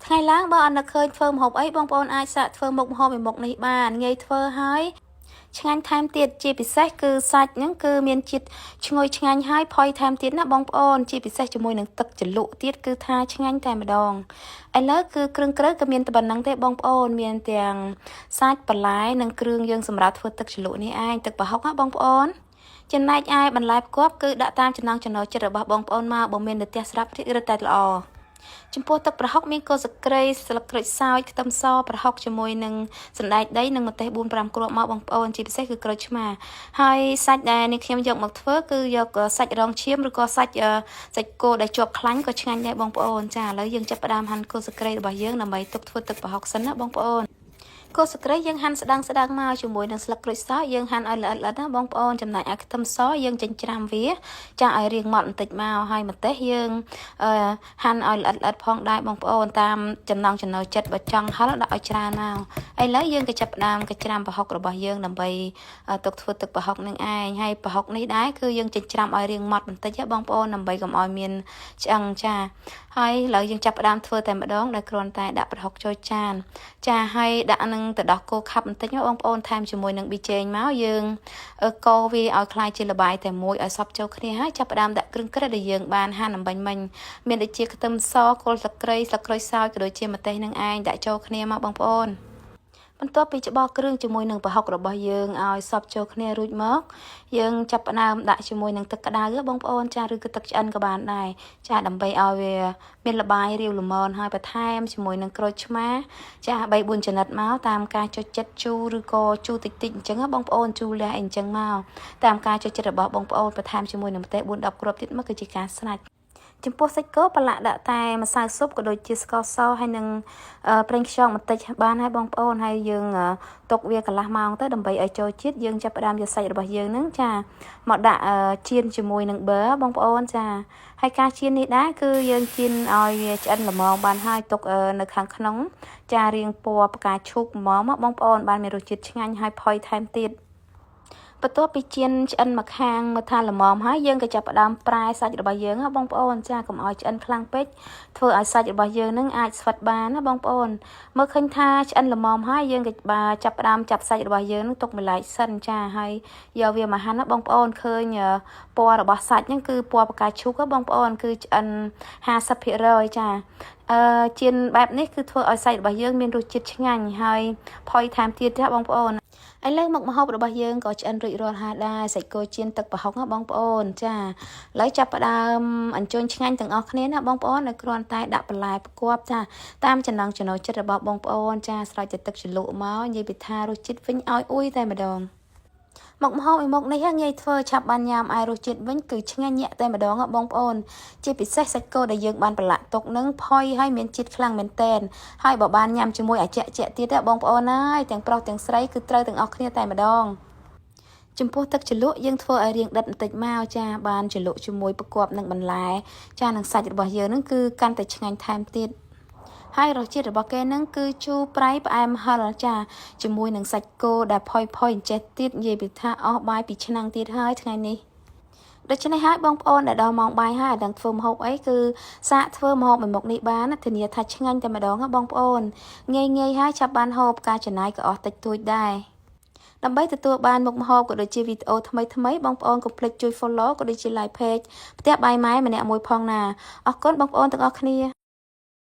ថ្ងៃឡើងបើអត់នឹកឃើញធ្វើម្ហូបអីបងប្អូនអាចសាកធ្វើមុខម្ហូបមួយមុខនេះបានងាយធ្វើហើយឆ្ងាញ់ថែមទៀតជាពិសេសគឺសាច់ហ្នឹងគឺមានជាតិឈ្ងុយឆ្ងាញ់ហើយផុយថែមទៀតណាបងប្អូនជាពិសេសជាមួយនឹងទឹកជ្រលក់ទៀតគឺថាឆ្ងាញ់តែម្ដងឥឡូវគឺគ្រឿងក្រៅក៏មានតែប៉ុណ្ណឹងទេបងប្អូនមានទាំងសាច់បន្លែនិងគ្រឿងយើងសម្រាប់ធ្វើទឹកជ្រលក់នេះឯងទឹកប្រហុកណាបងប្អូនចំណែកឯបន្លែផ្គាប់គឺដាក់តាមចំណង់ចំណូលចិត្តរបស់បងប្អូនមកបើមាននៅផ្ទះស្រាប់រឹតតែល្អចំពោះទឹកប្រហុកមានគល់ស្លឹកគ្រៃស្លឹកក្រូចសើចខ្ទឹមសប្រហុកជាមួយនឹងសណ្តែកដីនិងម្ទេស4 5គ្រាប់មកបងប្អូនជាពិសេសគឺក្រូចឆ្មាហើយសាច់ដែលនេះខ្ញុំយកមកធ្វើគឺយកសាច់រងឈាមឬក៏សាច់សាច់គោដែលជាប់ខ្លាញ់ក៏ឆ្ងាញ់ដែរបងប្អូនចាឥឡូវយើងចាប់ផ្ដើមហាន់គល់ស្លឹកគ្រៃរបស់យើងដើម្បីទុកធ្វើទឹកប្រហុកសិនណាបងប្អូនគល់ស្លឹកគ្រៃយើងហាន់ស្ដើងស្ដើងមកជាមួយនឹងស្លឹកក្រូចសើចយើងហាន់ឲ្យល្អិតល្អិតណាបងប្អូនចំណែកឯខ្ទឹមសយើងចិញ្ច្រាំវាចាឲ្យរាងម៉ត់បន្តិចមកហើយម្ទេសយើងអឺហាន់ឲ្យល្អិតល្អិតផងដែរបងប្អូនតាមចំណង់ចំណូលចិត្តបើចង់ហឹរដាក់ឲ្យច្រើនមកឥឡូវយើងក៏ចាប់ផ្ដើមកច្រាំប្រហុករបស់យើងដើម្បីទុកធ្វើទឹកប្រហុកនឹងឯងហើយប្រហុកនេះដែរគឺយើងចិញ្ច្រាំឲ្យរាងម៉ត់បន្តិចបងប្អូនដើម្បីកុំឲ្យមានឆ្អឹងចាហើយឥឡូវយើងចាប់ផ្ដើមធ្វើតែម្ដងដោយគ្រាន់តែដាក់ប្រហុកចូលចានចាហើយដាក់នឹងទៅដោះគោខាប់បន្តិចបងប្អូនថែមជាមួយនឹងប៊ីចេងមកយើងកូរវាឲ្យក្លាយជាល្បាយតែមួយឲ្យសព្វចូលគ្នាហើយចាប់ផ្ដើមដាក់គ្រឿងក្រៅដែលយើងបានហាន់អំបញ្ញមិញមានដូចជាខ្ទឹមសគល់ស្លឹកគ្រៃស្លឹកក្រូចសើចក៏ដូចជាម្ទេសនឹងឯងដាក់ចូលគ្នាមកបងប្អូនបន្ទាប់ពីច្បល់គ្រឿងជាមួយនឹងប្រហុករបស់យើងឲ្យសព្វចូលគ្នារួចមកយើងចាប់ផ្ដើមដាក់ជាមួយនឹងទឹកក្តៅបងប្អូនចាឬក៏ទឹកឆ្អិនក៏បានដែរចាដើម្បីឲ្យវាមានល្បាយរាវល្មមហើយបន្ថែមជាមួយនឹងក្រូចឆ្មាចា3 4ចំណិតមកតាមការចុចចិត្តជូរឬក៏ជូរតិចតិចអញ្ចឹងបងប្អូនជូរលះអីអញ្ចឹងមកតាមការចុចចិត្តរបស់បងប្អូនបន្ថែមជាមួយនឹងម្ទេស4 10គ្រាប់ទៀតមកគឺជាការស្រេចចំពោះសាច់គោប្រឡាក់ដាក់តែម្សៅស៊ុបក៏ដូចជាស្ករសហើយនឹងប្រេងខ្យងបន្តិចបានហើយបងប្អូនហើយយើងទុកវាកន្លះម៉ោងទៅដើម្បីឲ្យចូលជាតិយើងចាប់ផ្ដើមយកសាច់របស់យើងហ្នឹងចាមកដាក់ចៀនជាមួយនឹងប៊ឺបងប្អូនចាហើយការចៀននេះដែរគឺយើងចៀនឲ្យវាឆ្អិនល្មមបានហើយទុកនៅខាងក្នុងចារៀងពណ៌ផ្កាឈូកហ្មងបងប្អូនបានមានរសជាតិឆ្ងាញ់ហើយផុយថែមទៀតបន្ទាប់ពីចៀនឆ្អិនមកខាងមើលថាល្មមហើយយើងក៏ចាប់ផ្ដើមប្រែសាច់របស់យើងណាបងប្អូនចាកុំឲ្យឆ្អិនខ្លាំងពេកធ្វើឲ្យសាច់របស់យើងនឹងអាចស្វិតបានណាបងប្អូនមើលឃើញថាឆ្អិនល្មមហើយយើងក៏បាចាប់ផ្ដើមចាប់សាច់របស់យើងនឹងទុកមួយឡែកសិនចាហើយយកវាមកហាន់ណាបងប្អូនឃើញពណ៌របស់សាច់ហ្នឹងគឺពណ៌ផ្កាឈូកបងប្អូនគឺឆ្អិន50%ចាអឺចៀនបែបនេះគឺធ្វើឲ្យសាច់របស់យើងមានរសជាតិឆ្ងាញ់ហើយផុយថែមទៀតចាបងប្អូនឥឡូវមុខម្ហូបរបស់យើងក៏ឆ្អិនរួចរាល់ហើយដែរសាច់គោចៀនទឹកប្រហុកណាបងប្អូនចាឥឡូវចាប់ផ្ដើមអញ្ជើញឆ្ងាញ់ទាំងអស់គ្នាណាបងប្អូនឲ្យគ្រាន់តែដាក់បន្លែផ្គាប់ចាតាមចំណង់ចំណូលចិត្តរបស់បងប្អូនចាស្រោចតែទឹកជ្រលក់មកនិយាយពីថារសជាតិវិញឲ្យអ៊ុយតែម្ដងមុខម្ហូបមួយមុខនេះងាយធ្វើឆាប់បានញ៉ាំឯរសជាតិវិញគឺឆ្ងាញ់ញាក់តែម្ដងបងប្អូនជាពិសេសសាច់គោដែលយើងបានប្រឡាក់ទុកនឹងផុយហើយមានជាតិខ្លាំងមែនតែនហើយបើបានញ៉ាំជាមួយអាចាក់ជាក់ទៀតបងប្អូនហើយទាំងប្រុសទាំងស្រីគឺត្រូវទាំងអស់គ្នាតែម្ដងចំពោះទឹកជ្រលក់យើងធ្វើឲ្យរាងដិតបន្តិចមកចាបានជ្រលក់ជាមួយប្រកបនឹងបន្លែចានឹងសាច់របស់យើងនឹងគឺកាន់តែឆ្ងាញ់ថែមទៀតហើយរសជាតិរបស់គេនឹងគឺជូរប្រៃផ្អែមហឹរចាជាមួយនឹងសាច់គោដែលផុយផុយអញ្ចេះទៀតនិយាយពីថាអស់បាយពីឆ្នាំងទៀតហើយថ្ងៃនេះដូច្នេះហើយបងប្អូនដែលដល់ម៉ោងបាយហើយអត់ដឹងធ្វើម្ហូបអីគឺសាកធ្វើម្ហូបមួយមុខនេះបានធានាថាឆ្ងាញ់តែម្ដងបងប្អូនងាយងាយហើយឆាប់បានហូបការចំណាយក៏អស់តិចតួចដែរដើម្បីទទួលបានមុខម្ហូបក៏ដូចជាវីដេអូថ្មីថ្មីបងប្អូនកុំភ្លេចជួយ follow ក៏ដូចជា like page ផ្ទះបាយម៉ែម្នាក់មួយផងណាអរគុណបងប្អូនទាំងអស់គ្នា។